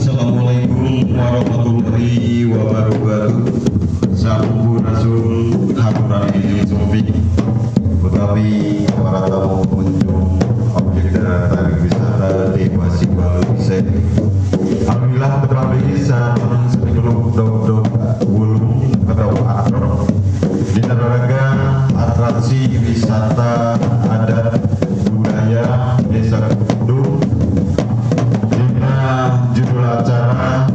Assalamualaikum warahmatullahi wabarakatuh. Sampurasun haturang wilujeng utawi para tamu pengunjung objek daya tarik wisata di Siwa Leuwi. Alhamdulillah tepang sareng sebelum dog-dog wulung atau atrok dina raraga atraksi wisata adat budaya Desa Kudung. Dina judul acara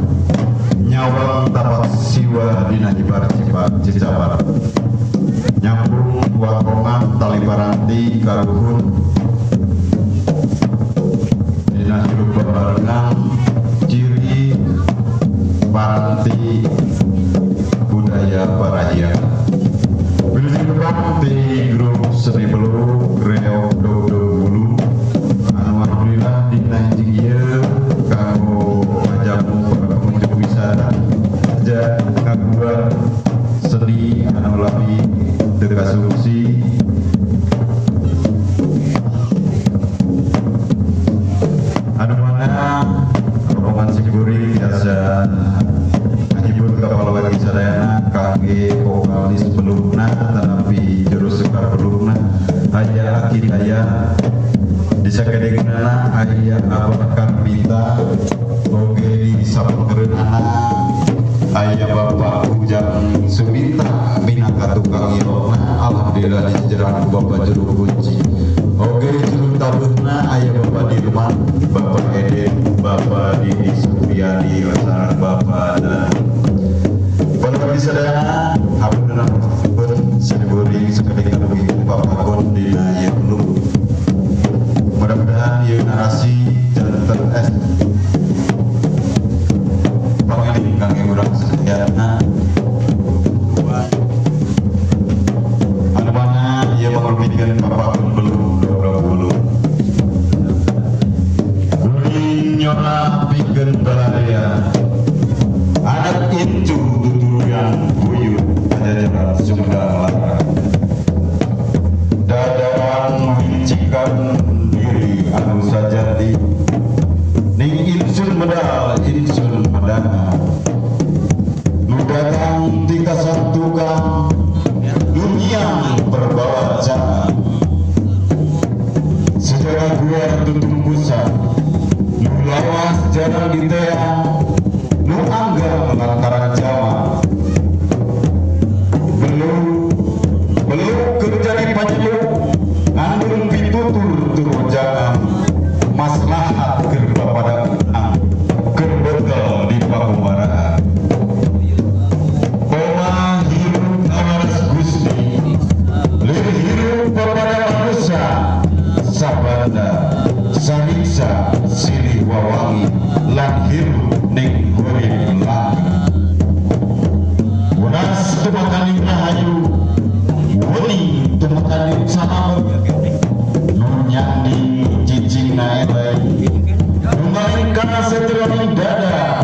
Nyawang Tapak Siwa Dina Hibar Cicapar, nyambung wakongan tali paranti karuhun dina hirup babarengan ciri paranti budaya Parahyangan. Wilujeng tepang di grup seni beluk reog dog-dog wulung anu alhamdulillah dina enjing ieu kanggo ngajamu para pengunjung wisata aja kaguan seni anu lami teu kasungsi. Anu mana rombongan simkuring tiasa ngahibur ka palawargi sadayana kangge vokalis belukna tanapi juru sekar belukna aya Aki Daya di sakedeunana aya Abah Karmita oge di sapekereunana aya Bapak Ujang Suminta minangka tukang ilona. Alhamdulillah dijejeran ku Bapak juru kunci oge juru tabuhna aya Bapak Dirman, Bapak Eden, Bapak Didi Supriyadi sareng Bapak dan palawargi sadayana hapunten pun simkuring sakedeung dugi papagon dina ieu belum. Mudah-mudahan ieu narasi janten es pangeling kangge urang sadayana anu mana ieu pangrupikeun papagon belum dog wulung. Guling nyora pikeun balarea adat incu tuturuyan buyut pajajaran Sumedang Larang dadaran wincikan diri anu sajati ning insun medal insun medana nu datang ti kasantukan dunia perbawa jaan sejarah gua tutumbusan nu lawas jarang diteang nu anggar lantaran jaman belum belum kerja di panyeluk ngandung pitutur turun jangan maslahat keur papadaan keur bekel di pakumaraan koma hirup awaras Gusti lir hirup papada manusia sabanda sariksa silih wawangi lan hirup ning urip langgeng. Wenas tumakaning rahayu wening tumakaning salamet nu nyanding cicingna eleh nu malingkah sateuaning dada.